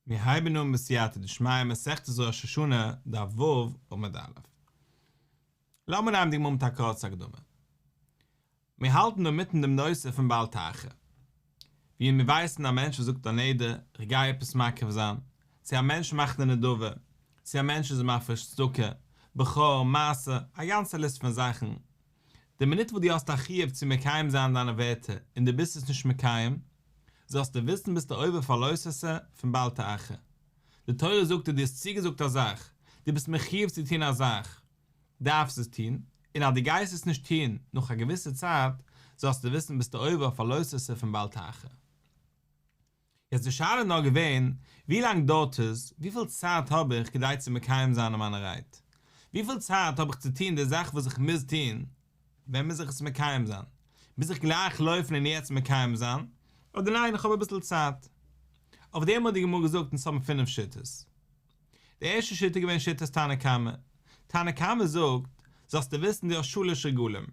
מיר הייבן אן בסייעתא דשמיא מסכת ראש השנה, דף ו' עמוד א'. לאמיר נעמען די גמרא מיט א קורצע הקדמה. מיר האלטן דא אינמיטן דעם נושא פון בל תאחר. ווי מיר ווייסן א מענטש וואס זאגט א נדר, איך גיי עפעס מקריב זיין, צו א מענטש מאכט א נדבה, צו א מענטש איז מפריש צדקה, בכור, מעשר, א גאנצע ליסט פון זאכן, די מינוט וואס דו האסט א חיוב צו מקיים זיין דיינע ווערטער און דו ביסט עס נישט מקיים, זאלסטו וויסן ביסטו עובר אויף א לא תעשה פון בל תאחר. די תורה זאגט דיר דו האסט צוגעזאגט א זאך, דו ביסט מחיוב צו טון א זאך, דארפסט עס טון, און אז דו גייסט עס נישט טון נאך א געוויסע צייט, זאלסטו וויסן ביסטו עובר אויף א לא תעשה פון בל תאחר. יעצט די שאלה איז נאר געווען, ווי לאנג דויערט עס, וויפיל צייט האב איך כדי צו מקיים זיין מיינע רייד? וויפיל צייט האב איך צו טון די זאך וואס איך מוז טון? ווען מוז איך עס מקיים זיין? מוז איך גלייך לויפן און יעצט מקיים זיין? אדער ניין איך האב אביסל צייט? אויף דעם האט די גמרא געזאגט אונז האבן פינף שיטות. די ערשטע שיטה איז געווען שיטת תנא קמא. תנא קמא זאגט, זאלסטו וויסן דו האסט שלש רגלים,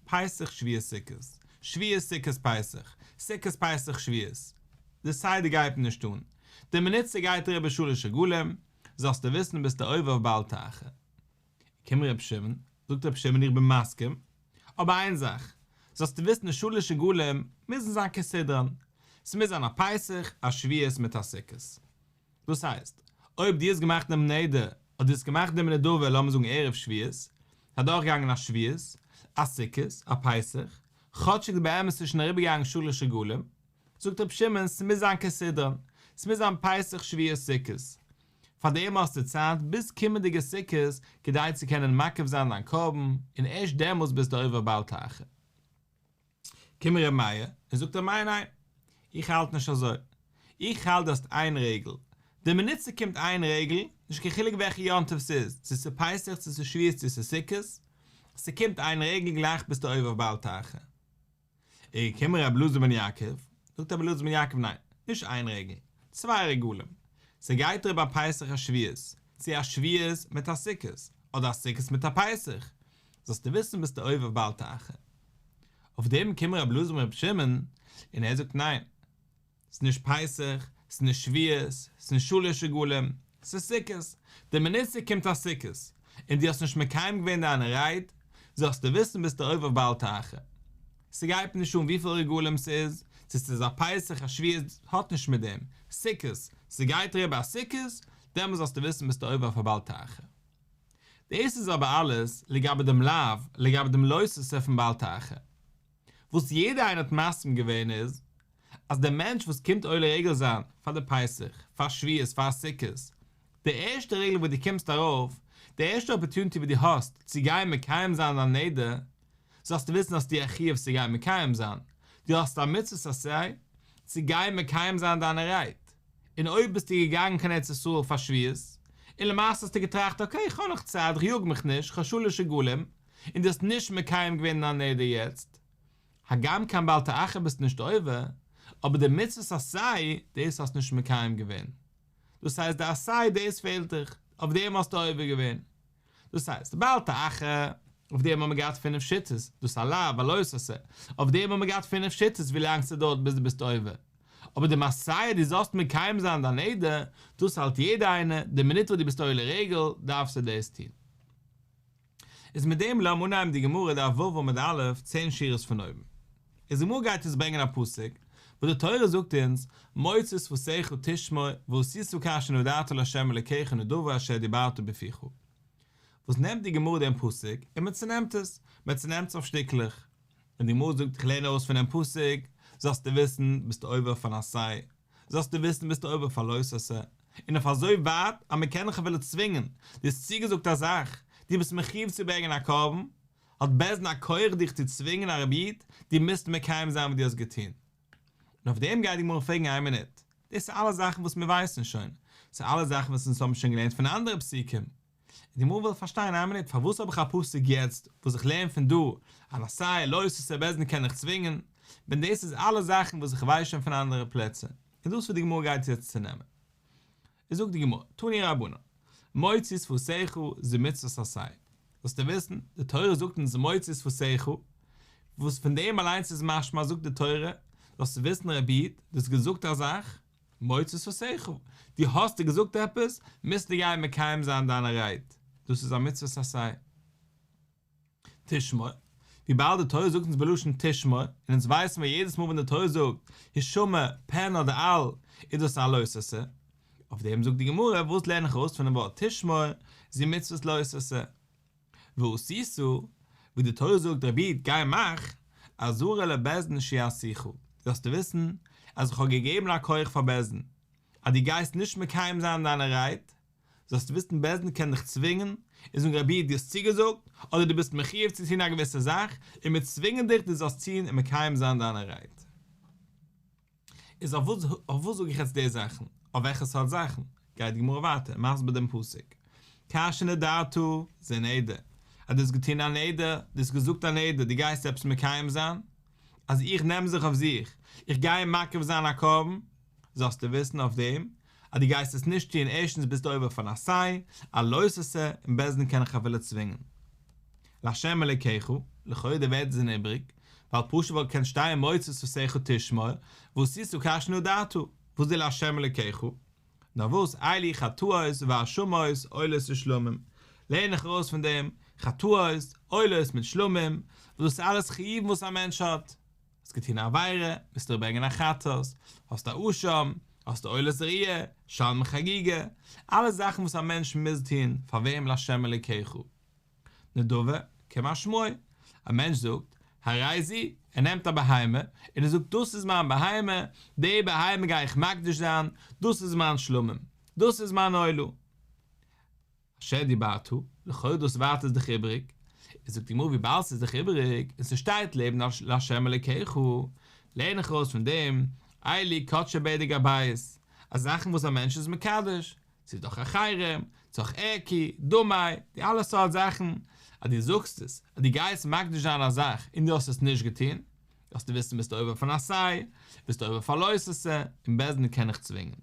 פסח שבועות סוכות, שבועות סוכות פסח, סוכות פסח שבועות. די סדר גייט מיר נישט אן. די מינוט ס'גייט אריבער שלש רגלים, זאלסטו וויסן ביסטו עובר אויף בל תאחר. קומט ר' שמעון, זאגט ר' שמעון איך בין מסכים, אבער איין זאך, זאלסטו וויסן די שלש רגלים מוזן זיין כסדרן, ס'מוז זיין א פסח, א שבועות מיט א סוכות. דאס הייסט, אויב דו האסט געמאכט דעם נדר, אדער דו האסט געמאכט דעם נדבה לאמיר זאגן ערב שבועות, איז אדורכגעגאנגען א שבועות, א סוכות, א פסח, כאטשיג באמת איז שוין אריבערגעגאנגען שלש רגלים, זאגט רבי שמעון ס'מוז זיין כסדרן, ס'מוז זיין פסח שבועות סוכות. פארדעם האסטו צייט ביז קומענדיגע סוכות כדי צו קענען מקריב זיין דיין קרבן, און ערשט דעמאלס ביסטו עובר בל תאחר. קומט ר' מאיר און זאגט ר' מאיר ניין, איך האלט נישט אזוי, איך האלט דו האסט איין רגל, די מינוט ס'קומט איין רגל, נישט קיין חילוק וועלכע יום טוב ס'איז, צו ס'איז פסח צו ס'איז שבועות צו ס'איז סוכות, ס'קומט איין רגל גלייך ביסטו עובר אויף בל תאחר. איז געקומען ר' אלעזר בן יעקב, זאגט ר' אלעזר בן יעקב ניין, נישט איין רגל, צוויי רגלים, ס'גייט אריבער א פסח א שבועות, צו א שבועות מיט א סוכות, אדער א סוכות מיט א פסח, זאלסטו וויסן ביסטו עובר בל תאחר. אויף דעם קומט רבי אלעזר ברבי שמעון און ער זאגט ניין, ס'איז נישט פסח, ס'איז נישט שבועות, ס'איז נישט שלש רגלים, ס'איז סוכות, די מינוט ס'קומט א סוכות און דו האסט נישט מקיים געווען דיינע רייד, זאלסטו וויסן ביסטו עובר בל תאחר. ס'גייט מיר נישט אן וויפיל רגלים ס'איז, צו ס'איז א פסח א שבועות, האט נישט מיט דעם, סוכות, ס'גייט אריבער א סוכות, דעמאלס זאלסטו וויסן ביסטו עובר אויף א בל תאחר. דאס איז אבער אלעס לגבי דעם לאו, לגבי דעם לא תעשה פון בל תאחר. וואס יעדער איינער האט מסכים געווען איז, אז דער מענטש וואס קומט עולה רגל זיין פאר די פסח, פאר שבועות, פאר סוכות, די ערשטע רגל וואס דו קומסט ארויף, די ערשטע אפערטונעטי וואס דו האסט צו גיין מקיים זיין דיין נדר, זאלסטו וויסן האסטו א חיוב צו גיין מקיים זיין, דו האסט א מצוות עשה צו גיין מקיים זיין דיינע רייד. און אויב ביסטו געגאנגען קיין ארץ ישראל פאר שבועות, און למעשה האסטו געטראכט אקעי איך האב נאך צייט איך יאג מיך נישט, כ'האב שלש רגלים, און דו האסט נישט מקיים געווען דיין נדר יעצט, הגם קיין בל תאחר ביסטו נישט עובר, אבער די מצוות עשה דאס האסט נישט מקיים געווען. דאס הייסט די עשה דאס פעלט דיך, אויף דעם האסטו עובר געווען. דאס הייסט, בל תאחר, אויף דעם האבן מיר געהאט פינף שיטות, דאס א לאו, א לא תעשה, אויף דעם האבן מיר געהאט פינף שיטות ווי לאנג ס'דויערט ביז דו ביסט עובר. אבער דעם עשה דו זאלסט מקיים זיין דיין נדר, דאס האלט יעדער איינער, די מינוט וואס דו ביסט עולה רגל, דארפסטו דאס טון. איז מיט דעם לאמיר אנהייבן די גמרא דף ו' עמוד א', צען שורות פון אויבן. איז די גמרא גייט אונז ברענגען א פסוק, וואס די תורה זאגט אונז, מוצא שפתיך תשמור, ועשית כאשר נדרת לה' אלוקיך נדבה אשר דיברת בפיך. וואס נעמט די גמרא דעם פסוק און מען צונעמט עס, מען צונעמט עס אויף שטיקלעך. און די גמרא זאגט איך לערן ארויס פונעם פסוק, זאלסטו וויסן, ביסטו עובר אויף אן עשה, זאלסטו וויסן ביסטו עובר אויף א לא תעשה, און אויף אזוי ווייט אז מען קען דיך אפילו צווינגען, דו האסט צוגעזאגט א זאך, דו ביסט מחיוב צו ברענגען א קרבן, האט בית דין א כח דיך צו צווינגען א רבי איד, דו מוזט מקיים זיין וואס דו האסט געטון. און אויף דעם גייט די גמרא פרעגן איין מינוט, דאס איז אלע זאכן וואס מיר ווייסן שוין, ס'איז אלע זאכן וואס אונז האבן שוין געלערנט פון אנדערע פסוקים, און די גמרא וויל פארשטיין איין מינוט פארוואס האב איך א פסוק יעצט וואס איך לערן פון דא אן עשה לא תעשה בית דין קען דיך צווינגען, ווען דאס איז אלע זאכן וואס איך ווייס שוין פון אנדערע פלעצער, און דאס וואס די גמרא גייט יעצט צונעמען. איז זאגט די גמרא, תנו רבנן, מוציא שפתיך זו מצוות עשה, זאלסטו וויסן, די תורה זאגט אונז מוציא שפתיך, וואס פון דעם אליינס איז משמע זאגט די תורה, זאלסטו וויסן רבי איד, דו האסט געזאגט א זאך, מוציא שפתיך, דו האסט געזאגט עפעס, מוזטו גיין מקיים זיין דיינע רייד, דאס איז א מצוות עשה. תשמור, וויבאלד די תורה זאגט אונז בלשון תשמור, און אונז ווייסן מיר יעדעס מאל ווען די תורה זאגט השמר פן אדער על, איז דאס א לא תעשה. אויף דעם זאגט די גמרא, וואס לערן איך ארויס פונעם ווארט תשמור, זו מצוות לא תעשה. ועשית, ווי די תורה זאגט רבי איד גיי מאך, אזהרה לבית דין שיעשוך, זאלסטו וויסן אז איך האב געגעבן א כח פאר בית דין, אז דו גייסט נישט מקיים זיין דיינע רייד, זאלסטו וויסן בית דין קען דיך צווינגען און זאגן רבי איד דו האסט צוגעזאגט, אדער דו ביסט מחיוב צו טון א געוויסע זאך, און מיר צווינגען דיך דו זאלסט טון און מקיים זיין דיינע רייד. איז אויף וואס אויף וואס זאג איך יעצט די זאכן? אויף וועלכע סארט זאכן? גייט די גמרא ווייטער מסביר דעם פסוק, כאשר נדרת זה נדר, אז דו האסט געטון א נדר, דו האסט געזאגט א נדר, דו גייסט עפעס מקיים זיין, אז איך נעם זיך אויף זיך, איך גיי מקריב זיין א קרבן, זאלסטו וויסן אויף דעם, אז דו גייסט עס נישט טון, ערשטנס ביסטו עובר אויף אן עשה, א לא תעשה, און בית דין קען דיך אפילו צווינגען. לה' אלוקיך, לכאורה די ווערטער זענען איבריג, ווייל פשוט וואלט געקענט שטיין מוציא שפתיך תשמור, ועשית כאשר נדרת, וואס די לה' אלוקיך? נאר וואס אלו חטאות ואשמות עולות ושלמים, לערן איך ארויס פון דעם, חטאות, עולות מיט שלמים, וואס דאס איז אלעס חיובים וואס א מענטש האט. האסט געטון א עבירה, מוזטו ברענגען א חטאת, האסט א אשם, האסט עולת ראיה, שלמי חגיגה, אלע זאכן וואס א מענטש מוז טון, פאר וועם לה' אלוקיך. נדבה, כמשמעו, א מענטש זאגט, הרי זו, ער נעמט א בהמה, און ער זאגט דאס איז מיין בהמה, די בהמה גיי איך מקדיש זיין, דאס איז מיין שלמים, דאס איז מיין עולה. אשר דיברת, לכאורה דאס ווייטער איז דאך איבריג, איז זאגט די גמרא וויבאלד ס'איז דאך איבריג, און ס'שטייט לעבן לה' אלוקיך, לערן איך ארויס פון דעם, אלו קדשי בדק הבית, אז זאכן וואס א מענטש איז מקדש, צו דורך אחרים, צו דורך ערכי, דמי, די אלע סארט זאכן, אז דו זאגסט עס, אז דו גייסט מקדיש זיין א זאך און דו האסט עס נישט געטון, זאלסטו וויסן ביסטו עובר אויף אן עשה, ביסטו עובר אויף א לא תעשה, און בית דין קען דיך צווינגען.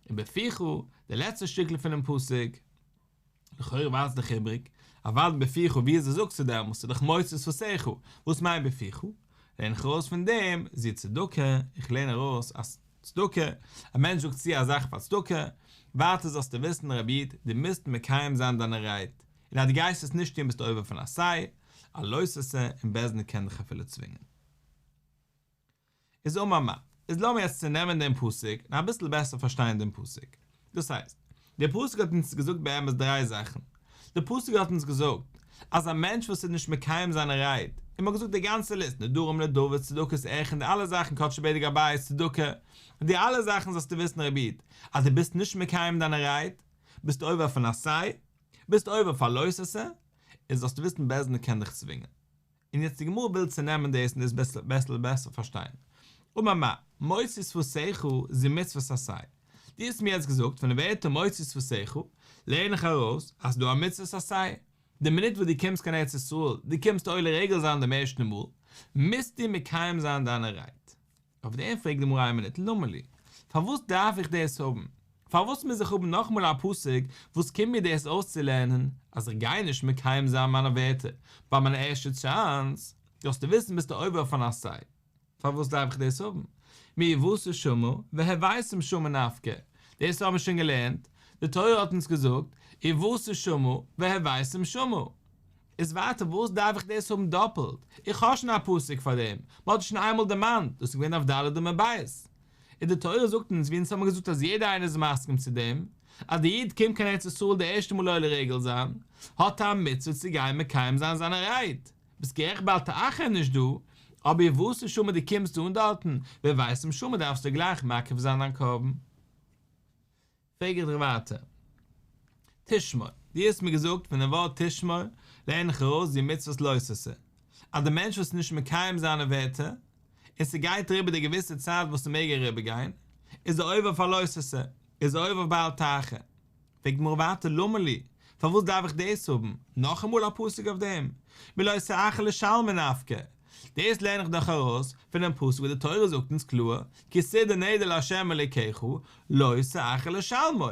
ובפיך, די לעצטע שטיקל פונעם פסוק, לכאורה ווייל ס'איז דאך איבריג, אוודאי בפיך ווי אזוי זאגסטו דעמאלס, ס'איז דאך מוציא שפתיך, וואס מיינט בפיך? לערן איך ארויס פון דעם, זו צדקה, איך לערן ארויס אז צדקה, א מענטש זאגט צו א זאך פאר צדקה, ווייטער זאלסטו וויסן רבי איד, דו מוזט מקיים זיין דיינע רייד, און אז דו גייסט עס נישט טון ביסטו עובר אויף אן עשה, א לא תעשה, און בית דין קען דיך אפילו צווינגען. איז אמר מר. איז לאמיר יעצט צונעמען דעם פסוק און אביסל בעסער פארשטיין דעם פסוק. דאס הייסט, דער פסוק האט אונז געזאגט באמת דריי זאכן. דער פסוק האט אונז געזאגט אז א מענטש וואס איז נישט מקיים זיינע רייד, און מ'האט געזאגט די גאנצע ליסט, נדרים נדבות צדקות ערכין די אלע זאכן קדשי בדק הבית צדקה, די אלע זאכן זאלסטו וויסן רבי איד, אז דו ביסט נישט מקיים דיינע רייד, ביסטו עובר אויף אן עשה, ביסט עובר אויף א לא תעשה, און זאלסטו וויסן בית דין קען דיך צווינגען. און יעצט די גמרא וויל צונעמען דאס און דאס ביסל בעסער פארשטיין. אמר מר, מוציא שפתיך זו מצוות עשה. דו האסט מיר יעצט געזאגט פון די ווערטער מוציא שפתיך, לערן איך ארויס אז ס'דא א מצוות עשה. די מינוט וואס דו קומסט קיין ארץ ישראל, דו קומסט עולה רגל זיין דעם ערשטן מאל, מוזטו מקיים זיין דיינע רייד. אויף דעם פרעגט די גמרא איין מינוט, למה לי? פארוואס דארף איך דאס האבן? פארוואס מוז איך האבן נאכאמאל א פסוק וואס קומט מיר דאס אויסצולערנען אז איך גיי נישט מקיים זיין מיינע ווערטער ביי מיין ערשטע טשאנס? זאלסטו וויסן ביסטו עובר אויף אן עשה. פארוואס דארף איך דאס האבן? מהואית שמה והבאתם שמה נפקא, דאס האבן מיר שוין געלערנט, די תורה האט אונז געזאגט, ובאת שמה והבאתם שמה. איז ווייטער וואס דארף איך דאס האבן דאפלט, איך האב שוין א פסוק פאר דעם, מען האט עס שוין איינמאל דערמאנט, דאס איז געווען אויף ד' עמוד ב'. און די תורה זאגט אונז ווי אונז האבן געזאגט אז יעדער איינער איז מסכים צו דעם, אז די איד קומט קיין ארץ ישראל די ערשטע מאל עולה רגל זיין, האט ער א מצוה צו גיין מקיים זיין זיינע רייד, ביסט גערעכט בל תאחר איז נישט דא, אבער ובאת שמה דו קומסט אן דארטן, והבאתם שמה דארפסטו גלייך מקריב זיין דיין קרבן. פרעג איך דיך ווייטער, תשמור, דו האסט מיר געזאגט פון דעם ווארט תשמור לערן איך ארויס זו מצוות לא תעשה, אז דער מענטש וואס איז נישט מקיים זיינע ווערטער, און ס'גייט אריבער די געוויסע צייט וואס ס'מעג אריבער גיין, איז ער עובר אויף א לא תעשה, איז ער עובר אויף בל תאחר. פרעגט די גמרא ווייטער למה לי, פארוואס דארף איך דאס האבן, נאכאמאל א פסוק אויף דעם, מלא תאחר לשלמו נפקא, דאס לערן איך דאך ארויס פונעם פסוק וואס די תורה זאגט אונז קלאר, כי תדור נדר לה' אלוקיך, לא תאחר לשלמו.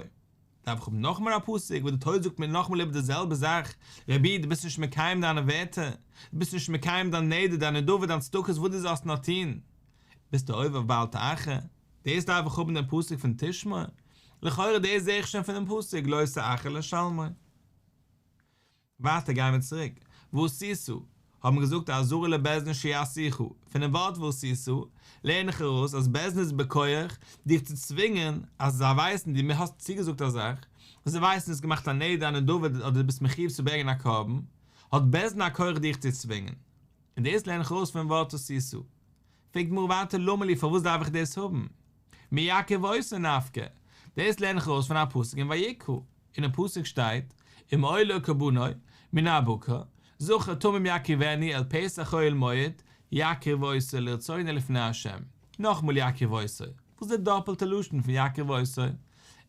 דארף איך האבן נאכאמאל א פסוק וואס די תורה זאגט מיר נאכאמאל איבער די זעלבע זאך, רבי דו ביסט נישט מקיים דיינע ווערטער, דו ביסט נישט מקיים דיין נדר, דיין נדבה, דיין צדקות וואס דו זאלסט נאר טון, ביסטו עובר אויף בל תאחר. דאס דארף איך האבן דעם פסוק פון תשמור? לכאורה דאס זע איך שוין פונעם פסוק לא תאחר לשלמו. ווייטער גייען מיר צוריק, ועשית, האט מען געזאגט אזהרה לבית דין שיעשוך, פונעם ווארט ועשית לערן איך ארויס אז בית דין איז בכח דיך צו צווינגען אז זיי ווייסן דו האסט צוגעזאגט א זאך, און זיי ווייסן דו האסט געמאכט א נדר א נדבה אדער דו ביסט מחיוב צו ברענגען א קרבן, האט בית דין א כח דיך צו צווינגען. און דאס לערן איך ארויס פונעם ווארט ועשית. פרעגט די גמרא ווייטער למה לי פארוואס דארף איך דאס האבן? מיקריב אותו נפקא, דאס לערן איך ארויס פון א פסוק אין ויקרא, אינעם פסוק שטייט, אם עולה קרבנו, מן הבקר, זכר תמים יקריבנו אל פתח אוהל מועד, יקריב אותו לרצונו לפני ה'. נאכאמאל יקריב אותו, וואס איז די דאפעלטע לשון פון יקריב אותו?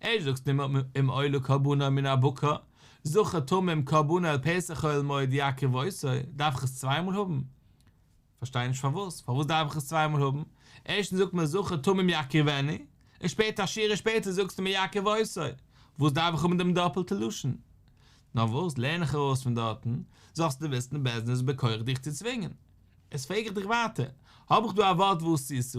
ערשט זאגסטו אם עולה קרבנו מן הבקר, זכר תמים קרבנו אל פתח אוהל מועד יקריב אותו, דארף איך עס צוויי מאל האבן? פארשטיי נישט פארוואס, פארוואס דארף איך עס צוויי מאל האבן? ערשטנס זאגט מען זכר תמים יקריבנו, און שפעטער א שורה שפעטער זאגסטו מיר יקריב אותו, וואס דארף איך האבן דעם דאפעלטע לשון? נאר וואס לערן איך ארויס פון דארטן, זאלסטו וויסן בית דין איז בכח דיך צו צווינגען. איז פרעג איך דיך ווייטער, האב איך דא א ווארט ועשית,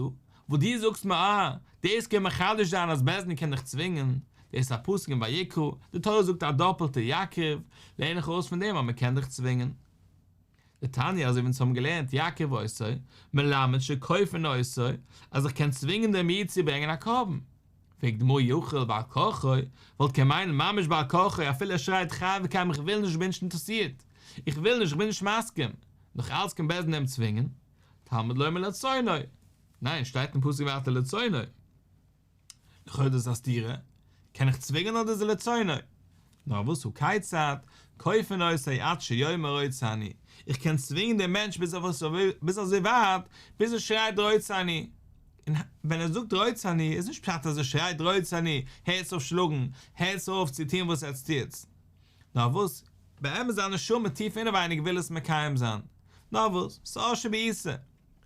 וואס דו זאגסט מיר אה, דאס קען מחדש זיין אז בית דין קען דיך צווינגען, דאס איז א פסוק אין ויקרא, די תורה זאגט א דאפעלטע יקריב, לערן איך ארויס פון דעם אז מען קען דיך צווינגען. דתניא אזוי ווי אונז האבן געלערנט יקריב אותו, מלמד שכופין אותו, אז איך קען צווינגען דעם איד צו ברענגען א קרבן. פרעגט די גמרא אי הכי בעל כרחו, וואלט קען מיינען ממש בעל כרחו אפילו ער שרייט חי וקיים איך וויל נישט איך בין נישט אינטערעסירט, איך וויל נישט איך בין נישט מסכים, נאך אלץ קען בית דין אים צווינגען, תלמוד לומר לרצונו, ניין שטייט אין פסוק ווייטער לרצונו. לכאורה דאס איז א סתירה, קען איך צווינגען אדער איז לרצונו? נאר וואס הא כיצד, כופין אותו עד שיאמר רוצה אני, איך קען צווינגען דעם מענטש ביז ביז אזוי ווייט ביז ער שרייט רוצה אני, און ווען ער זאגט רוצה אני איז נישט פשט אז ער שרייט רוצה אני, הערטס אויף שלאגן, הערטס אויף צו טון וואס עטס טוטס, נאר וואס, באמת זיין נשמה טיף אינעווייניג וויל עס מקיים זיין, נאר וואס, שאור שבעיסה.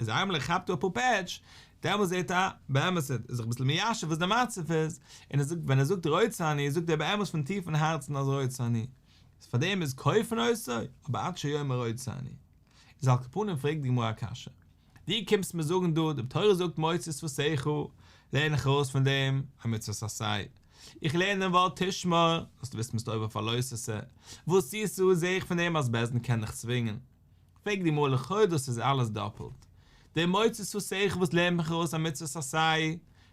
איז איינמאל ער כאפט אפאר פעטש, דעמאלס זעט ער, באמת ער איז זיך אביסל מיישב וואס די מצב איז, און ער זאגט ווען ער זאגט רוצה אני זאגט ער באמת פון טיפן הארצן אז רוצה אני, איז פאר דעם איז כופין אותו, אבער עד שיאמר רוצה אני. איז על כל פנים פרעגט די גמרא א קשיא, דו קומסט מיר זאגן דא, די תורה זאגט מוציא שפתיך, לערן איך ארויס פון דעם א מצוות עשה, איך לערן דעם ווארט תשמור, זאלסטו וויסן ביסט עובר אויף א לא תעשה, ועשית זעה איך פון דעם אז בית דין קען דיך צווינגען. פרעגט די גמרא לכאו' דאס איז אלעס דאפלט. דער מוציא שפתיך וואס לערנט מיך ארויס א מצוות עשה,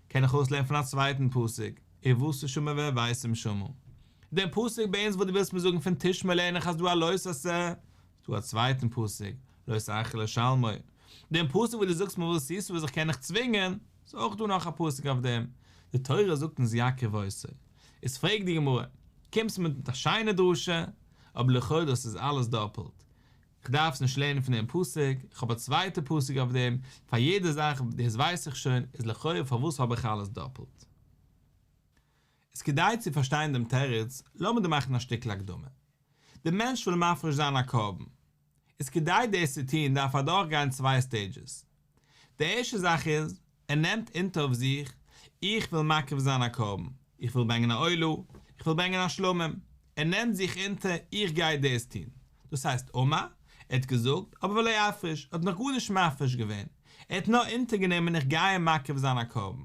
קען איך ארויסלערנען פון א צווייטן פסוק, ובאת שמה והבאתם שמה. דער פסוק ביי אונז וואס דו ווילסט מיר זאגן פון תשמור לערן איך אז דא א לא תעשה, איז דא א צווייטן פסוק, לא תאחר לשלמו. דעם פסוק וואס דו זאגסט מיר ועשית וואס איך קען דיך צווינגען, איז אויך דא נאך א פסוק אויף דעם. די תורה זאגט אונז יקריב אותו. איז פרעגט די גמרא, קומסט מיר מיט א שיינע דרשה, אבער לכאו' דאס איז אלעס דאפלט. כ'דארף עס נישט לערנען פון דעם פסוק, כ'האב א צווייטע פסוק אויף דעם, פאר יעדע זאך, דאס ווייס איך שוין, איז לכאורה פארוואס האב איך אלעס דאפלט? איז כדי צו פארשטיין דעם תירוץ, לאמיר דא מאכן א שטיקל הקדמה. דער מענטש וויל מפריש זיין א קרבן. איז כדי דאס צו טון דארף ער אדורכגיין צוויי סטעידזשעס. די ערשטע זאך איז, ער נעמט אונטער אויף זיך, איך וויל מקריב זיין א קרבן, איך וויל ברענגען א עולה, איך וויל ברענגען א שלמים, ער נעמט זיך אונטער, איך גיי דאס טון. דאס הייסט אמר, ער האט געזאגט, אבער ולא אפריש, ער האט נאך גארנישט מפריש געווען, ער האט נאר אונטערגענומען איך גיי מקריב זיין א קרבן.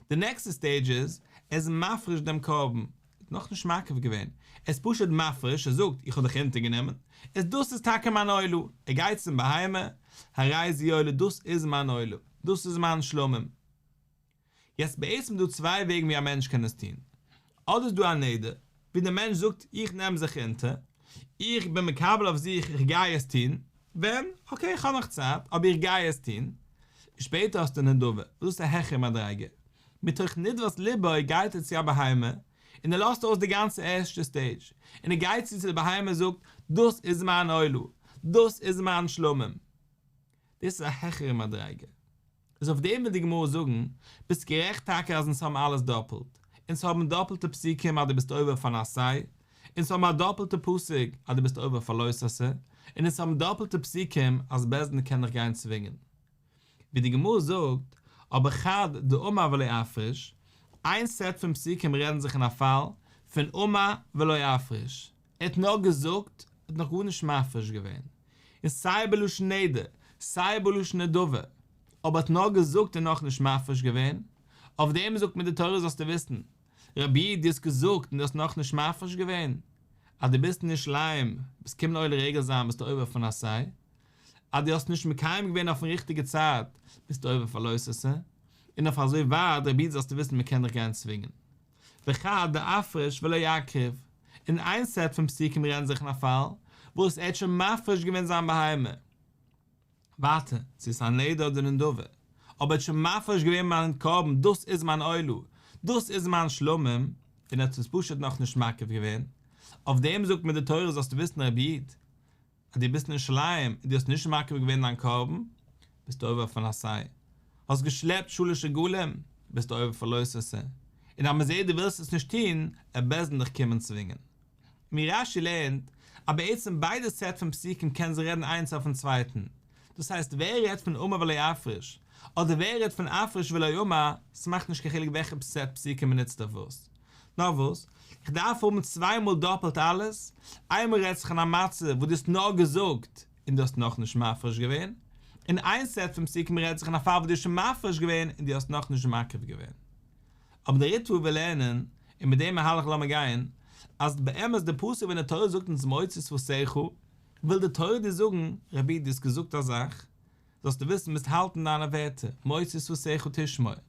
די נעקסטע סטעידזש איז, ער איז מפריש דעם קרבן, ער האט נאכנישט מקריב געווען, ער איז פשוט מפריש, ער זאגט, איך האב דיך אונטערגענומען, איז דאס איז טאקע מיין עולה, ער גייט צום בהמה, הרי זו עולה, דאס איז מיין עולה, דאס איז מיין שלמים. יעצט בעצם איז דא צוויי וועגן ווי א מענטש קען עס טון, אדער איז דא א נדר, ווי דער מענטש זאגט, איך נעם זיך אונטער, איך בין מקבל אויף זיך איך גיי עס טון, ווען? אקעי איך האב נאך צייט, אבער איך גיי עס טון. שפעטער האסטו נדבה, וואס דאס איז א העכערע מדריגה. מתוך נדבת לבו גייט ער צו א בהמה, און ער לאזט אויס די גאנצע ערשטע סטעידזש, און ער גייט צו צו די בהמה און זאגט, דאס איז מיין עולה, דאס איז מיין שלמים. דאס איז א העכערע מדריגה. איז אויף דעם וויל די גמרא זאגן, ביסט גערעכט טאקע אז אונז האבן אלעס דאפלט, אונז האבן דאפלטע פסוקים אז דו ביסט עובר אויף אן עשה, אונז האבן א דאפלטע פסוק אז דו ביסט עובר אויף א לא תעשה, און אונז האבן דאפלטע פסוקים אז בית דין קען דיך גיין צווינגען. ווי די גמרא זאגט, אבער חד דאמר ולא אפריש, איין סעט פון פסוקים רעדן זיך אין א פאל פון אמר ולא אפריש, ער האט נאר געזאגט, ער האט נאך גארנישט מפריש געווען, און סיי בלשון נדר, סיי בלשון נדבה, אבער האט נאר געזאגט און נאכנישט מפריש געווען, אויף דעם זאגט מיר די תורה זאלסטו וויסן, רבי איד דו האסט געזאגט און דו האסט נאכנישט מפריש געווען, אז דו ביסט אין ירושלים, ביסט קומען עולה רגל זיין ביסטו עובר אויף אן עשה, אז דו האסט נישט מקיים געווען אויפן ריכטיגע צייט ביסטו עובר אויף א לא תעשה, און אויף אזוי ווייט רבי איד זאלסטו וויסן מען קען דיך גיין צווינגען. וחד דאפריש ולא אקריב, און איין סעט פון פסוקים רעדן זיך אין א פאל וואס ער האט שוין מפריש געווען זיין בהמה, ווייטער, צו עס איז א נדר אדער נדבה, אבער ער האט שוין מפריש געווען מיין קרבן, דאס איז מיין עולה, דאס איז מיין שלמים, און ער האט עס פשוט נאכנישט מקריב געווען, אויף דעם זאגט מיר די תורה זאלסטו וויסן רבי איד, אז דו ביסט אין ירושלים און דו האסט נישט מקריב געווען דיין קרבן, ביסטו עובר אויף אן עשה. האסט געשלעפט שלש רגלים, ביסטו עובר אויף א לא תעשה. און אז מען זעט דו ווילסט עס נישט טון, וועט בית דין דיך קומען צווינגען. ווי רש"י לערנט, אז בעצם ביידע סעט פון פסוקים קענען זיך רעדן איינס אויפן צווייטן. דאס הייסט ווער רעדט פון אמר ולא אפריש, אדער ווער רעדט פון אפריש ולא אמר, ס'מאכט נישט קיין חילוק וועלכע סעט פסוקים מען נוצט אויף וואס. נאר וואס, איך דארף האבן צוויי מאל דאפעלט אלעס, איינמאל רעדט זיך אין א מצב וואס דו האסט נאר געזאגט און דו האסט נאכנישט מפריש געווען, און איין סעט פון פסוקים רעדט זיך אין א פאל וואס דו האסט שוין מפריש געווען און דו האסט נאכנישט מקריב געווען. אבער דער ריטב"א וויל לערנען, און מיט דעם מהלך לאמיר גיין, אז באמת די פסוק ווען די תורה זאגט אונז מוציא שפתיך, וויל די תורה דיר זאגן, רבי דו האסט געזאגט א זאך, זאלסטו וויסן מוזט האלטן דיינע ווערטער, מוציא שפתיך תשמור, און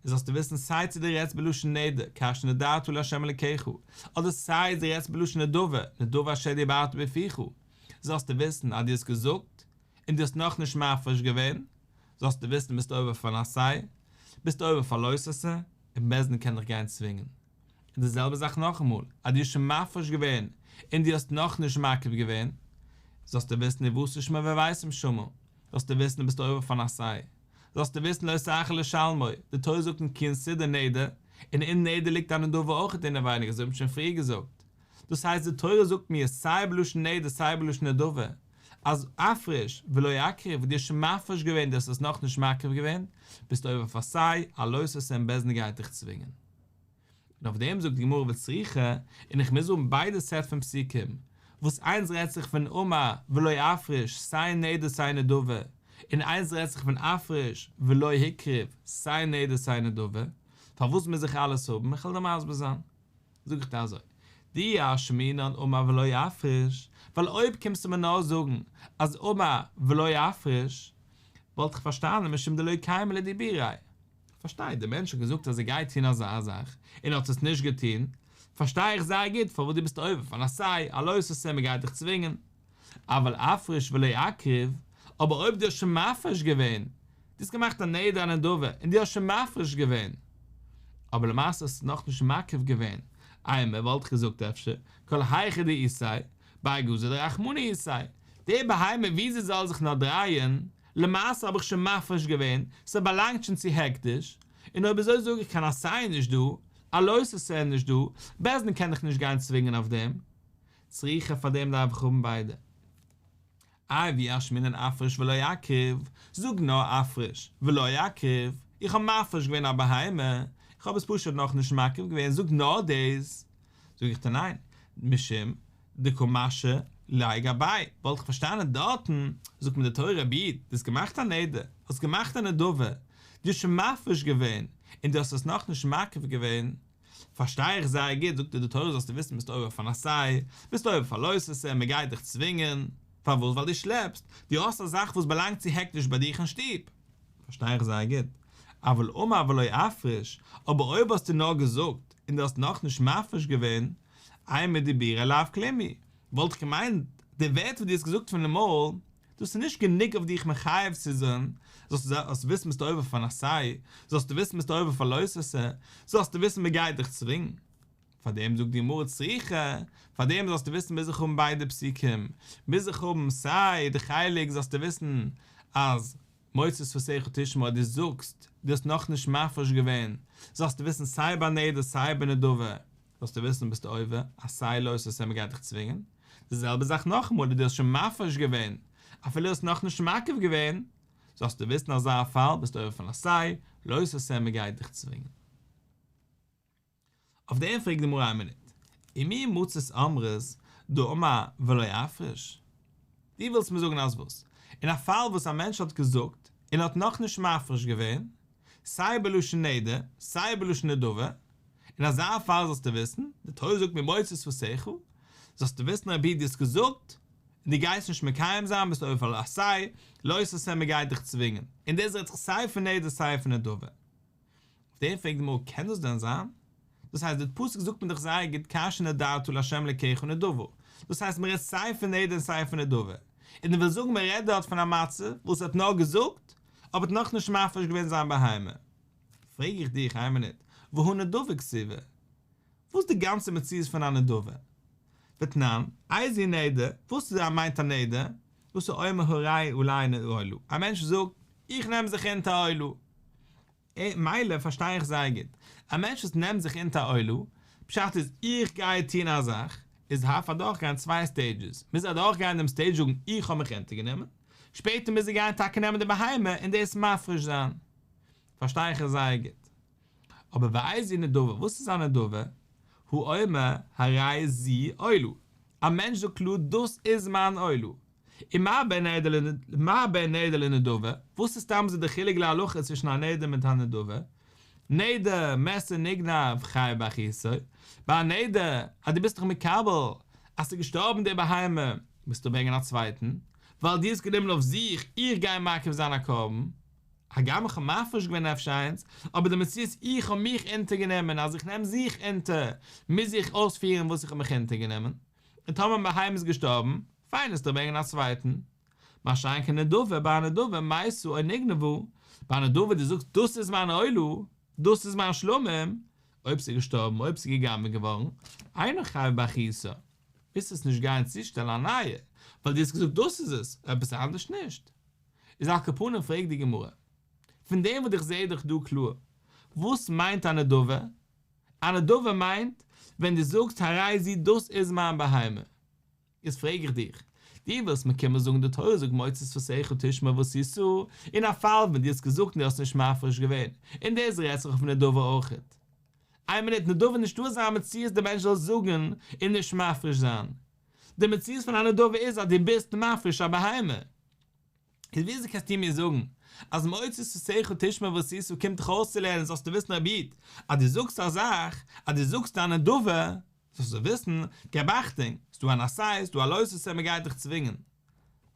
זאלסטו וויסן סיי צו דו רעדסט בלשון נדר, כאשר נדרת לה' אלקיך, אדער סיי דו רעדסט בלשון נדבה, נדבה אשר דיברת בפיך, זאלסטו וויסן אז דו האסט געזאגט, און דו האסט נאכנישט מפריש געווען, זאלסטו וויסן ביסט עובר אויף אן עשה, ביסט עובר אויף א לא תעשה, און בית דין קען דיך גיין צווינגען. און די זעלבע זאך נאכאמאל, אז דו האסט שוין מפריש געווען און דו האסט נאכנישט מקריב געווען, זאלסטו וויסן ובאת שמה והבאתם שמה, זאלסטו וויסן דו ביסט עובר אויף אן עשה, זאלסטו וויסן לא תאחר לשלמו, די תורה זאגט אין כי אין סידור נדר, און אין נדר ליגט א נדבה אויך אינעווייניג אזוי האט מען שוין פריער געזאגט, דאס הייסט די תורה זאגט מיר סיי בלשון נדר סיי בלשון נדבה, אז אפריש ולא אקריב, דו האסט שוין מפריש געווען דו האסט עס נאכנישט מקריב געווען, ביסטו עובר אויף עשה, א לא תעשה און בית דין גייט דיך צווינגען. און אויף דעם זאגט די גמרא וצריכא, און איך מוז האבן ביידע סעט פון פסוקים, וואס איינס רעדט זיך פון אמר ולא אפריש סיי נדר סיי נדבה, און איינס רעדט זיך פון אפריש ולא הקריב סיי נדר סיי נדבה, פארוואס מוז איך אלעס האבן? איך וועל דיר מסביר זיין. זאג איך דיר אזוי, דאי אשמעינן אמר ולא אפריש, ווייל אויב קומסטו מיר נאר זאגן אז אמר ולא אפריש, וואלט איך פארשטאנען משום דלא קיימא לדיבוריה. פארשטיי, דער מענטש האט געזאגט אז ער גייט טון אזא זאך, און ער האט עס נישט געטון, פארשטיי איך זייער גוט פארוואס דו ביסט עובר אויף אן עשה, א לא תעשה, מען גייט דיך צווינגען. אבל אפריש ולא אקריב, אבער אויב דו האסט שוין מפריש געווען, דו האסט געמאכט א נדר א נדבה, און דו האסט שוין מפריש געווען, אבער למעשה האסטו נאכנישט מקריב געווען, אימא וואלט איך געזאגט אפשר, כל היכא דאיתיה, בי גזא דרחמנא איתיה, די בהמה ווי זי זאל זיך נאר דרייען, למעשה האב איך שוין מפריש געווען, ס'באלאנגט שוין צו הקדש, און אויב אזוי זאג איך קיין עשה איז נישט דא, א לא תעשה איז נישט דא, בית דין קען דיך נישט גיין צווינגען אויף דעם. צריכא פאר דעם דארף איך האבן ביידע. איי ואי אשמעינן אפריש ולא אקריב, זאג נאר אפריש ולא אקריב, איך האב מפריש געווען א בהמה, איך האב עס פשוט נאכנישט מקריב געווען, זאג נאר דאס, זאג איך דיר ניין, משום דקא משהי ליה גביה, וואלט איך פארשטאנען דארטן, זאגט מיר די תורה רבי איד, דו האסט געמאכט א נדר, האסט געמאכט א נדבה, דו האסט שוין מפריש געווען, און דו האסט עס נאכנישט מקריב געווען, פארשטיי איך זייער גוט, זאגט דיר די תורה זאלסטו וויסן ביסט עובר אויף אן עשה, ביסט עובר אויף א לא תעשה, מען גייט דיך צווינגען, פארוואס? ווייל דו שלעפסט, דו האסט א זאך וואס באלאנגט צו הקדש ביי דיך אין שטוב, פארשטיי איך זייער גוט, אבל אמר ולא אפריש, אבער אויב האסטו נאר געזאגט און דו האסט נאכנישט מפריש געווען, אימא דיבורא לאו כלום הוא, וואלט איך געמיינט, די ווערטער וואס דו האסט געזאגט פונעם מויל, דאס איז נישט גענוג אויף דיך מחייב צו זיין, זאלסטו וויסן ביסטו עובר אויף אן עשה, זאלסטו וויסן ביסטו עובר אויף א לא תעשה, זאלסטו וויסן מען גייט דיך צווינגן. פאר דעם זאגט די גמרא צריכא, פאר דעם זאלסטו וויסן מוז איך האבן ביידע פסוקים, מוז איך האבן סיי די חלק זאלסטו וויסן אז מוציא שפתיך תשמור דו זאגסט דו האסט נאכנישט מפריש געווען, זאלסטו וויסן סיי ביי נדר סיי ביי נדבה, זאלסטו וויסן ביסטו עובר, עשה לא תעשה מ'גייט דיך צווינגען, די זעלבע זאך נאכאמאל דו האסט שוין מפריש געווען, אפילו האסט נאכנישט מקריב געווען, זאלסטו וויסן אזא פאל ביסטו עובר אויף אן עשה, לא תעשה מ'גייט דיך צווינגען. אויף דעם פרעגט די גמרא איין מינוט, ומי מצית אמרת דאמר ולא אפריש? דו ווילסט מיר זאגן אז וואס? אין א פאל וואס א מענטש האט געזאגט און האט נאכנישט מפריש געווען, סיי בלשון נדר, סיי בלשון נדבה, אין אזא פאל זאלסטו וויסן, די תורה זאגט מיר מוצא שפתיך, זאלסטו וויסן רבי איד דו האסט געזאגט, און דו גייסט נישט מקיים זיין ביסט עובר על עשה, לא תעשה מען גייט דיך צווינגען, און דאס רעדט זיך סיי פון נדר סיי פון נדבה. אויף דעם פרעגט די גמרא קען דאס דען זיין? דאס הייסט די פסוק זאגט מיר דאך זייער גוט כאשר נדרת לה' אלקיך נדבה, דאס הייסט מען רעדט סיי פון נדר און סיי פון נדבה, און דו ווילסט זאגן מען רעדט דארט פון א מצב וואס ער האט נאר געזאגט אבער האט נאכנישט מפריש געווען זיין בהמה. פרעג איך דיך איין מינוט, והא נדבה כתיבא? וואס איז די גאנצע מציאות פון א נדבה? ותנן, איזהו נדר, וואס איז מיינט א נדר? דאס איז אומר הרי עלי עולה, א מענטש זאגט, איך נעם זיך אונטער א עולה. מילא פארשטיי איך זייער גוט, א מענטש וואס נעמט זיך אונטער א עולה, פשט איז איך גיי טון א זאך, איז דארף אדורכגיין צוויי סטעידזשעס, מוז אדורכגיין דעם סטעידזש זאגן איך האב מיך אונטערגענומען, שפעטער מוז ער גיין טאקע נעמען די בהמה און דאס מפריש זיין. פארשטיי איך עס זייער גוט. אבער ואיזו נדבה, וואס איז א נדבה? האומר הרי זו עולה. א מענטש זאגט קלאר דאס איז מיין עולה. ומה בין נדר מה בין נדר לנדבה, וואס איז סתם אזוי די חילוק להלכה צווישן א נדר מיט א נדבה? נדר, מת או נגנב, חייב באחריותו. ביי א נדר, אז דו ביסט דיך מקבל אז ס'איז געשטארבן די בהמה, מוזטו ברענגען א צווייטן, ווייל דו האסט גענומען אויף זיך, איך גיי מקריב זיין א קרבן. הגם איך האב מפריש געווען אפשר איינס, אבער די מציאות איך האב מיך אונטערגענומען אז איך נעם זיך אונטער, מוז איך אויספירן וואס איך האב מיך אונטערגענומען, און טאמער מיין בהמה איז געשטארבן, פיין וועסטו ברענגען א צווייטן. מה שאין כן נדבה, ביי א נדבה מתה או נגנבה, ביי א נדבה דו זאגסט דאס איז מיין עולה, דאס איז מיין שלמים, אויב ס'איז געשטארבן אויב ס'איז גע'גנב'עט געווארן, אינו חייב באחריותה, מוזט עס נישט גיין צושטעלן א נייע, ווייל דו האסט געזאגט דאס איז עס, עפעס אנדערש נישט. איז על כל פנים פרעגט די גמרא, פון דעם וואס איך זעה דאך דא קלאר, וואס מיינט א נדבה? א נדבה מיינט ווען דו זאגסט הרי זו דאס איז מיין בהמה. איז פרעג איך דיך, דו ווילסט מיר קומען זאגן די תורה זאגט מוצא שפתיך תשמור ועשית, אין א פאל ווען דו האסט געזאגט און דו האסט נישט מפריש געווען, און דאס רעדט זיך אויף נדבה אויכעט. איין מינוט, נדבה נישטא אזא מציאות די מענטש זאל זאגן און נישט מפריש זיין. די מציאות פון א נדבה איז אז דו ביסט מפריש א בהמה. איז וויאזוי קענסטו מיר זאגן אז מוצא שפתיך תשמור ועשית קומט דיך אויסצולערנען זאלסטו וויסן רבי איד אז דו זאגסט א זאך, אז דו זאגסט א נדבה, זאלסטו וויסן, געב אכטונג, ס'דא אן עשה, ס'דא א לא תעשה מען גייט דיך צווינגען.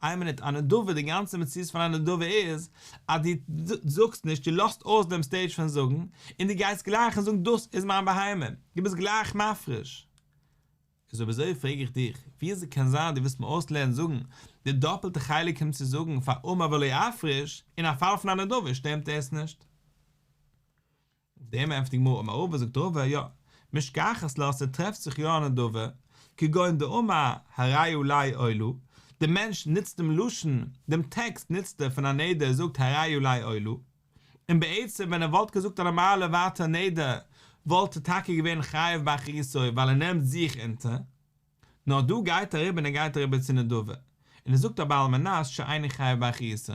איין מינוט, א נדבה, די גאנצע מציאות פון א נדבה איז אז דו זאגסט נישט, דו לאזט אויס דעם סטעידזש פון זאגן, און דו גייסט גלייך און זאגן דאס איז מיין בהמה, דו ביסט גלייך מפריש. איז אויב אזוי פרעג איך דיך, וויאזוי קען זיין דו ווילסט מיר אויסלערנען זאגן די דאפעלטע חלק קומט צו זאגן פאר אמר ולא יפריש, אין א פאל פון א נדבה שטימט דאס נישט? אויף דעם ענטפערט די גמרא אמר רבא זאגט רבא יא, משכחת לה ס'טרעפט זיך יא א נדבה, כגון דאמר הרי עלי עולה, די מענטש נוצט דעם לשון, דעם טעקסט נוצט ער פון א נדר ער זאגט הרי עלי עולה, און בעצם ווען ער וואלט געזאגט א נארמאלע ווייטער נדר וואלט ער טאקע געווען חייב באחריותו ווייל ער נעמט זיך אונטער, נאר דא גייט ער אריבער און ער גייט אריבער צו נדבה, און ער זאגט אבער על מנת שאיני חייב באחריותו.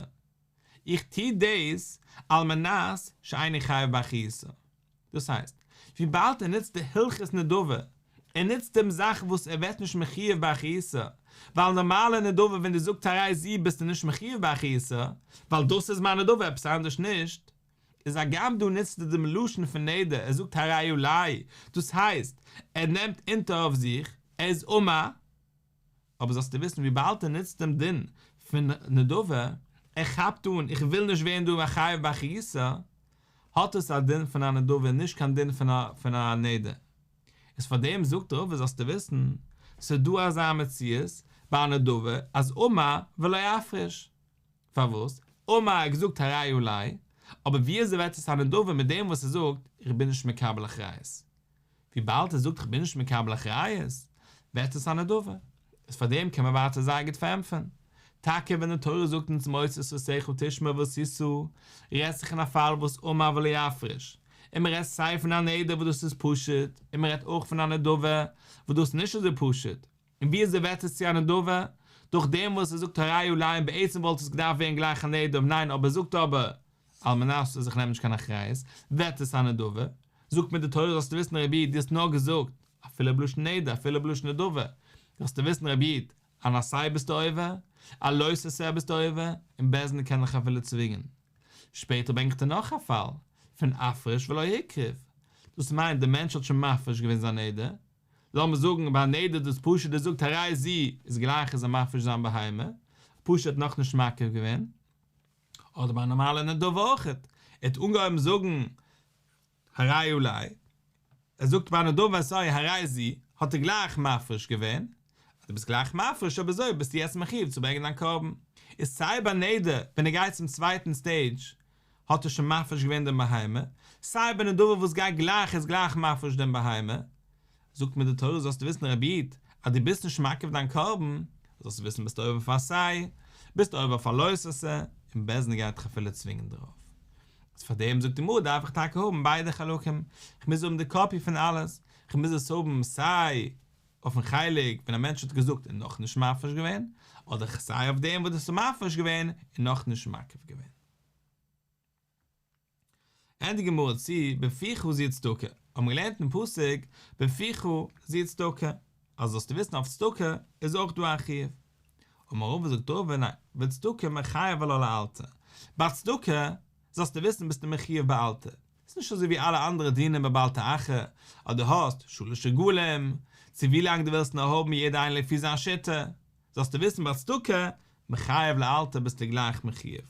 איך טו דאס על מנת שאיני חייב באחריותו. דאס הייסט, וויבאלד ער נוצט די הלכות נדבה, ער נוצט דעם זאך וואס ער ווערט נישט מחויב באחריותו, ווייל נארמאלע נדבה ווען דו זאגט הרי זו ביסטו נישט מחויב באחריותו, ווייל דאס איז מיין נדבה עפעס אנדערש נישט, איז הגם דא נוצט ער דעם לשון פון נדר, ער זאגט הרי עלי, דאס הייסט, ער נעמט אונטער אויף זיך, ער איז אמר, אבער זאלסטו וויסן וויבאלד ער נוצט דעם דין פון נדבה, ער כאפט אן איך וויל נישט ווערן דא מחויב באחריותו, האט עס א דין פון א נדבה און נישט קיין דין פון א נדר. איז פאר דעם זאגט רבא זאלסטו וויסן, ס'איז דא אזא מציאות ביי א נדבה אז אמר ולא יפריש. פארוואס? אמר ער האט געזאגט הרי עלי, אבער ווי אזוי ווערט עס א נדבה מיט דעם וואס ער זאגט איך בין נישט מקבל אחריות? וויבאלד ער זאגט איך בין נישט מקבל אחריות, ווערט עס א נדבה. איז פאר דעם קען מען ווייטער זייער גוט פארענטפערן. טאקע ווען די תורה זאגט אונז מוצא שפתיך תשמור ועשית, רעדט זיך אין א פאל וואס אמר ולא יפריש, און מען רעדט סיי פון א נדר וואס דאס איז פשוט, און מען רעדט אויך פון א נדבה וואס דאס איז נישט אזוי פשוט, און ווי אזוי ווערט עס צו א נדבה? דורך דעם וואס ער זאגט הרי עלי און בעצם וואלט עס געדארפט ווערן גלייך א נדר, ניין אבער ער זאגט אבער על מנת אז איך נעם נישט קיין אחריות, ווערט עס א נדבה, זאגט מיר די תורה זאלסטו וויסן רבי איד דו האסט נאר געזאגט אפילו בלשון נדר אפילו בלשון נדבה, זאלסטו וויסן רבי איד, אן עשה ביסטו עובר, א לא תעשה ביסטו עובר, און בית דין קען דיך אפילו צווינגען. שפעטער ברענגט ער נאך א פאל. פון אפריש ולא הקריב, דאס מיינט דער מענטש האט שוין מפריש געווען זיין נדר, לאמיר זאגן ביי א נדר דאס פשוט ער זאגט הרי זו איז גלייך איז ער מפריש זיין בהמה, פשוט האט נאכנישט מקריב געווען, אדער ביי א נארמאלע נדבה אויכעט, ער האט אנגעהויבן זאגן הרי עלי, ער זאגט ביי נדבה סארי הרי זו, האט ער גלייך מפריש געווען, אז דו ביסט גלייך מפריש אויב אזוי ביסטו יעצט מחיוב צו ברענגען דיין קרבן, איז סיי ביי נדר ווען ער גייט צום צווייטן סטעידזש האט ער שוין מפריש געווען דעם בהמה, סיי ביי נדבה וואס גייט גלייך איז גלייך מפריש דעם בהמה, זאגט מיר די תורה זאלסטו וויסן רבי איד, אז דו ביסט נישט מקריב דיין קרבן, זאלסטו וויסן ביסטו עובר אויף עשה, ביסטו עובר אויף א לא תעשה, און בית דין גייט דיך אפילו צווינגען דערויף. איז פאר דעם זאגט די גמרא דארף איך טאקע האבן ביידע חלקים, איך מוז האבן די קאפי פון אלעס, איך מוז עס האבן סיי אויפן חלק ווען א מענטש האט געזאגט און נאכנישט מפריש געווען, אדער סיי אויף דעם וואס דאס איז מפריש געווען און נאכנישט מקריב געווען. ענדיגט די גמרא צו בפיך זו צדקה, האבן מיר געלערנט אין פסוק בפיך זו צדקה, אז זאלסטו וויסן אויף צדקה איז אויך דא א חיוב. אמר רבא זאגט רבא ניין, וצדקה מיחייב עלה לאלתר, ביי צדקה זאלסטו וויסן ביסטו מחיוב באלתר, ס'איז נישט אזוי ווי אלע אנדערע דינים ביי בל תאחר, אז דו האסט שלש רגלים, צו ווי לאנג דו ווילסט נאר האבן יעדע איינער לפי זיין שיטה, זאלסטו וויסן ביי צדקה מיחייב לאלתר ביסטו גלייך מחיוב.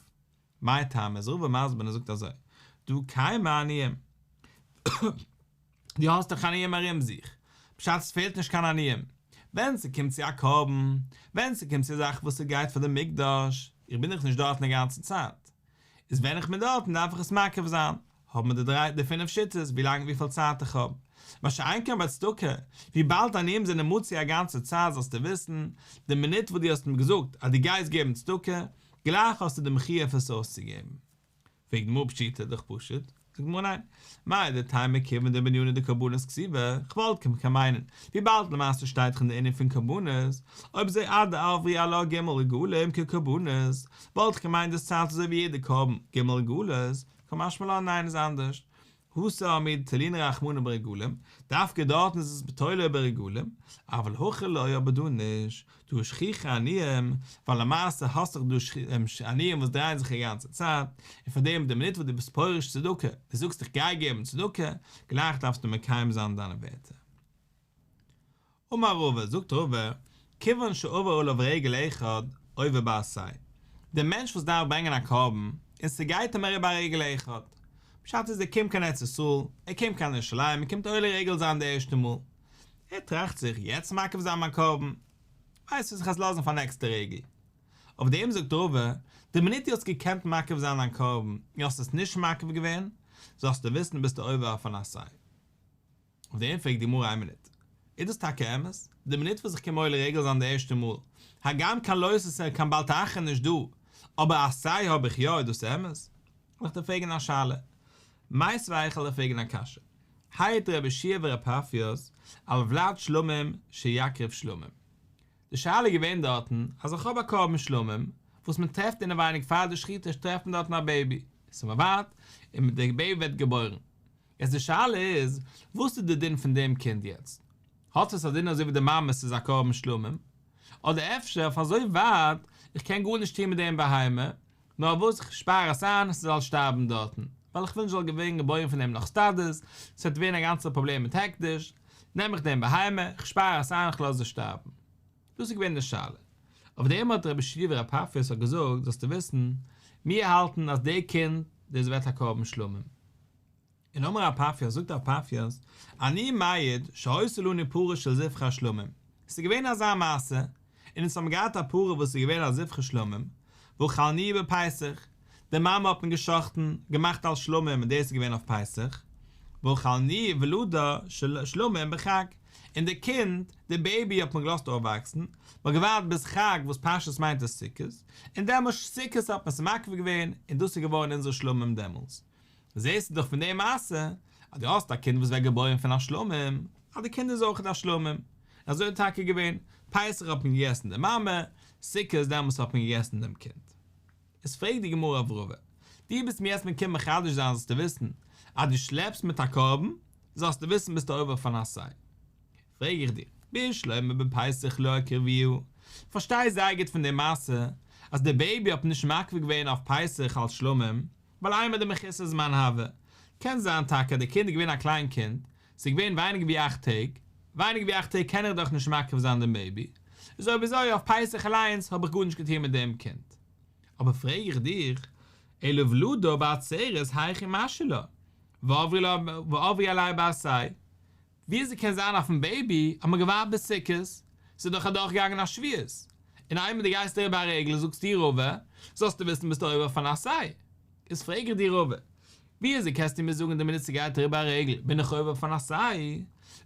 מאי טעמא איז רבא מסביר און ער זאגט אזוי, דהא קיימי עניים, דו האסט דאך עניים ארום זיך, פשט עס פעלט נישט קיין עניים, ווען ס'קומט צו א קרבן, ווען ס'קומט צו א זאך וואס ס'גייט פאר די מקדש, איך בין דאך נישט דארטן די גאנצע צייט, איז ווען איך בין דארטן דארף איך עס מקריב זיין, האבן מיר די דריי די פינף שיטות ווי לאנג וויפיל צייט איך האב, מה שאין כן ביי צדקה, וויבאלד עניים זענען מצוי א גאנצע צייט זאלסטו וויסן, די מינוט וואס דו האסט מיר געזאגט אז דו גייסט געבן צדקה, גלייך האסטו דעם חיוב עס אויסצוגעבן. פרעגט די גמרא פשיטא, דאך פשוט, זאגט די גמרא ניין, מהו דתימא כיוון דבענינא דקרבנות כתיבא, כ'וואלט געקענט מיינען, וויבאלד למעשה שטייט דאך אין די ענין פון קרבנות, אויב אזוי אדעברו עלה ג' רגלים כקרבנות, וואלט איך געמיינט דאס ציילט אזוי ווי יעדע קרבן ג' רגליות, קא משמע לן ניין איז אנדערש, התם הוא דתלינהו רחמנא ברגלים, דווקא דארטן איז עס תולה ברגלים, אבל הכא לא אבער דא נישט, דהא שכיחי עניים, ווייל למעשה האסט דאך דא עניים וואס דרייען זיך די גאנצע צייט, און פאר דעם די מינוט וואס דו ביסט פורש צדקה, דו זאגסט איך גיי געבן צדקה, גלייך דארפסטו מקיים זיין דיינע ווערטער. אמר רבא, זאגט רבא, כיוון שעבר עליו רגל אחד, עובר בעשה. דער מענטש וואס דארף ברענגען א קרבן, און ס'גייט אים אריבער א רגל אחד. פשט איז ער קומט קיין ארץ ישראל, ער קומט קיין ירושלים, ער קומט עולה רגל זיין די ערשטע מאל. ער טראכט זיך, יעצט מקריב זיין מיין קרבן? ווייסט וואס, איך וועל עס לאזן פאר נעקסטע רגל. אויף דעם זאגט רבא, די מינוט דו האסט געקענט מקריב זיין דיין קרבן, און האסט עס נישט מקריב געווען, זאלסטו וויסן ביסטו עובר אויף אן עשה. אויף דעם פרעגט די גמרא איין מינוט, איז דאס טאקע אמת? די מינוט וואס איך קום עולה רגל זיין די ערשטע מאל, הגם קיין לא תעשה קיין בל תאחר נישט דא, אבער עשה האב איך יא, איז דאס אמת? וועל איך דיר פרעגן א שאלה. מיתיבי איך וועל דיר פרעגן א קשיא. העיד רבי יהושע ור' פפייס על ולד שלמים שיקריב שלמים. די שאלה איז געווען דארטן אז איך האב א קרבן שלמים וואס מען טרעפט אינעווייניג פאר די שחיטה טרעפט מען דארטן א בעיבי, עס איז מוועט און די בעיבי ווערט געבוירן. יעצט די שאלה איז, וואס איז די דין פון דעם קינד יעצט? האט עס א דין אזוי ווי די מאמע ס'איז א קרבן שלמים? אדער אפשר אויף אזוי ווייט, איך קען גארנישט טון מיט דעם בהמה, נאר וואס איך שפאר עס איין ס'זאל שטארבן דארטן, ווייל איך וויל נישט זאל ווערן געבוירן פון דעם נאך סטאדעס, ס'וועט ווערן א גאנצע פראבלעם מיט הקדש, נעם איך דעם בהמה, איך שפאר עס איין איך לאז עס שטארבן. דאס איז געווען די שאלה. אויף דעם האט רבי יהושע ור' פפייס האט געזאגט, זאלסטו וויסן, מיר האלטן אז דער קינד, דאס ווערט א קרבן שלמים. און אמר ר' פפייס, זאגט ר' פפייס, אני מעיד שהיתה לנו פרה של זבחי שלמים, עס איז געווען אזא מעשה, און אונז האבן געהאט א פרה וואס איז געווען א זבחי שלמים, ואכלנוה בפסח, די מאמע האט מען גע'שחט'ן, געמאכט אלס שלמים און דאס איז געווען אויף פסח, ואכלנו ולדה של שלמים בחג, און די קינד, די בעיבי האט מען געלאזט אויפוואקסן, מען האט געווארט ביז חג וואס פשטות מיינט עס סוכות, און דעמאלס סוכות האט מען עס מקריב געווען, און דאס איז געווארן אונזער שלמים דעמאלס. זעסטו דאך פון די מעשה אז דו האסט א קינד וואס ווערט געבוירן פון א שלמים, אז די קינד איז אויך א שלמים. און אזוי איז טאקע געווען, פסח האט מען געגעסן די מאמע, סוכות דעמאלס האט מען געגעסן דעם קינד. איז פרעגט די גמרא אויף רבא, דו ביסט מיר יעצט מקום מחדש זיין זאלסטו וויסן אז דו שלעפסט מיט א קרבן, זאלסטו וויסן ביסטו עובר אויף אן עשה. פרעג איך דיר, בשלמא בפסח לא הקריבוה, פארשטיי זייער גוט פון די מעשה אז די בעיבי האט מען נישט מקריב געווען אויף פסח אלס שלמים, ווייל אימר דמחוסר זמן הוה. קען זיין טאקע אז די קינד איז געווען א קליין קינד, ס'איז געווען ווייניגער ווי אכט טעג, ווייניגער ווי אכט טעג קען איך דאך נישט מקריב זיין דעם בעיבי, איז אויב אזוי אויף פסח אליינס האב איך גארנישט געטון מיט דעם קינד. אבער פרעג איך דיך, אלא ולדה בעצרת היכי משהי לה, ועברי עליה בעשה, וויאזוי קען זיין אויפן בעיבי האט מען געווארט ביז סוכות, ס'איז דאך אדורך געגאנגען א שבועות, און איינמאל דו גייסט אריבער א רגל זאגסטו רבא, זאלסטו וויסן ביסטו עובר אויף אן עשה. איז פרעג איך דיר רבא, וויאזוי קענסטו מיר זאגן די מינוט ס'גייט אריבער א רגל בין איך עובר אויף אן עשה,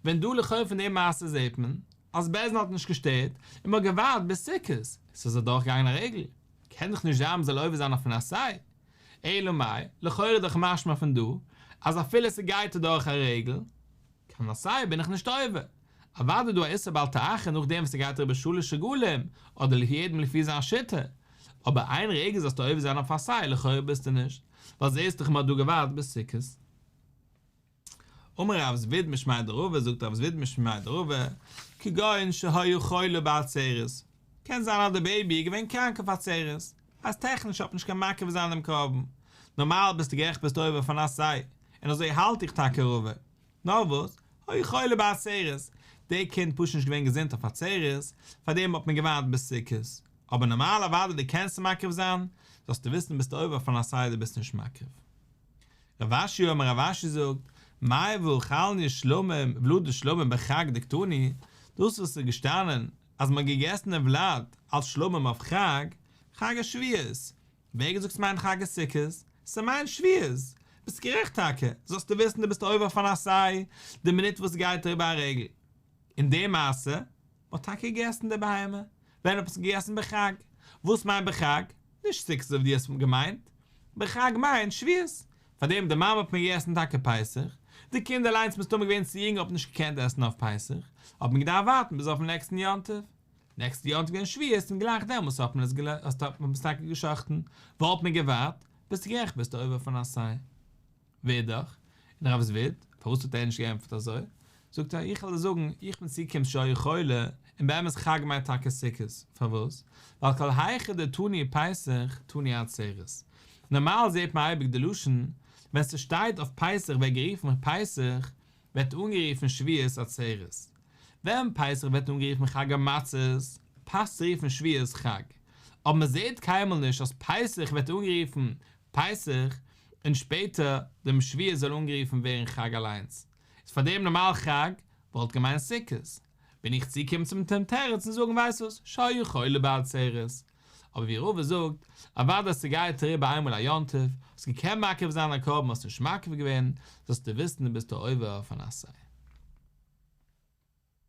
ווען דא לכאו' פון די מעשה זעהט מען אז בית דין האט נישט געשטערט און מ'האט געווארט ביז סוכות, ס'איז אדורך געגאנגען א רגל, קען דאך נישט זיין מ'זאל עובר זיין אויף אן עשה. אלא מאי, לכאורה איז דאך משמע פון דא, אז אפילו ס'גייט אדורך א רגל, קיין עשה בין איך נישט עובר. אוודאי איז דא א איסור בל תאחר נאכדעם וואס ס'גייט אריבער שלש רגלים, אדער לפי יעדעם לפי זיין שיטה. אבער איין רגל זאלסטו עובר זיין אויף עשה, לכאורה ביסטו נישט, ווייל זעהסט דאך מ'האט דא געווארט ביז סוכות. אמר רב זביד משמיה דרבא, זאגט רב זביד משמיה דרבא, כגון שהיה חולה בעצרת, קען זיין אז די בעיבי איז געווען קראנק אויף עצרת, אז טעכניש האט מען נישט געקענט מקריב זיין דעם קרבן, נארמאל ביסטו גערעכט ביסטו עובר אויף אן עשה, און אזוי האלט איך טאקע רבא, נאר וואס, היה חולה בעצרת, די קינד פשוט נישט געווען געזונט אויף עצרת, פארדעם האט מען געווארט ביז סוכות, אבער נארמאל אוודאי דו קענסט מקריב זיין, זאלסטו וויסן ביסטו עובר אויף אן עשה דו ביסט נישט מקריב. רב אשי אמר רב אשי זאגט, מאי ואכלנו שלמים ולדות שלמים בחג דקתני, דאס וואס איז געשטאנען אז מען האט געגעסן דעם ולד אלס שלמים אויף חג, חג השבועות, ווער געזאגט ס'מיינט חג הסוכות? ס'מיינט שבועות! ביסט גערעכט טאקע, זאלסטו וויסן דו ביסט עובר אויף אן עשה די מינוט וואס ס'גייט אריבער א רגל. אין די מעשה, מען האט טאקע געגעסן די בהמה, ווען האט מען עס געגעסן בחג? וואס מיינט בחג? נישט סוכות אזוי ווי דו האסט געמיינט, בחג מיינט שבועות, פארדעם די מאמע האט מען געגעסן טאקע פסח, די קינד אליינס מסתמא געווען צו יונג האט נישט געקענט עסן אויף פסח, האט מען געדארפט ווארטן ביז אויפן נעקסטן יום טוב, נעקסטע יום טוב געווען שבועות און גלייך דעמאלטס האט מען עס האט מען עס טאקע גע'שחט'ן, וואלט מען געווארט, ביסט גערעכט ביסטו עובר אויף אן עשה. ואידך, און רב זביד, פארוואס האט ער נישט געענטפערט אזוי? זאגט ער, איך וועל דיר זאגן, איך בין צוגעקומען שהיה חולה, און באמת חג מיינט טאקע סוכות, פארוואס? ווייל כל היכא דתני פסח תני עצרת. נארמאל זעט מען אייביג די לשון, ווען ס'שטייט אויף פסח ווערט גערופן פסח, ווערט אנגערופן שבועות עצרת. ווען פסח ווערט אנגערופן חג המצות, פאסט צו רופן שבועות חג. אבער מ'זעט קיינמאל נישט אז פסח ווערט אנגערופן פסח, און שפעטער דעם שבועות זאל אנגערופן ווערן חג אליינס, איז פאר דעם נארמאל חג וואלט געמיינט סוכות, בין איך צוקומען צום דעם תירוץ און זאגן ווייסט וואס, שהיה חולה בעצרת. אבער ווי רבא זאגט, אוודאי אז ס'גייט אריבער איינמאל א יום טוב, האסט געקענט מקריב זיין א קרבן האסט נישט מקריב געווען, זאלסטו וויסן דו ביסט עובר אויף אן עשה.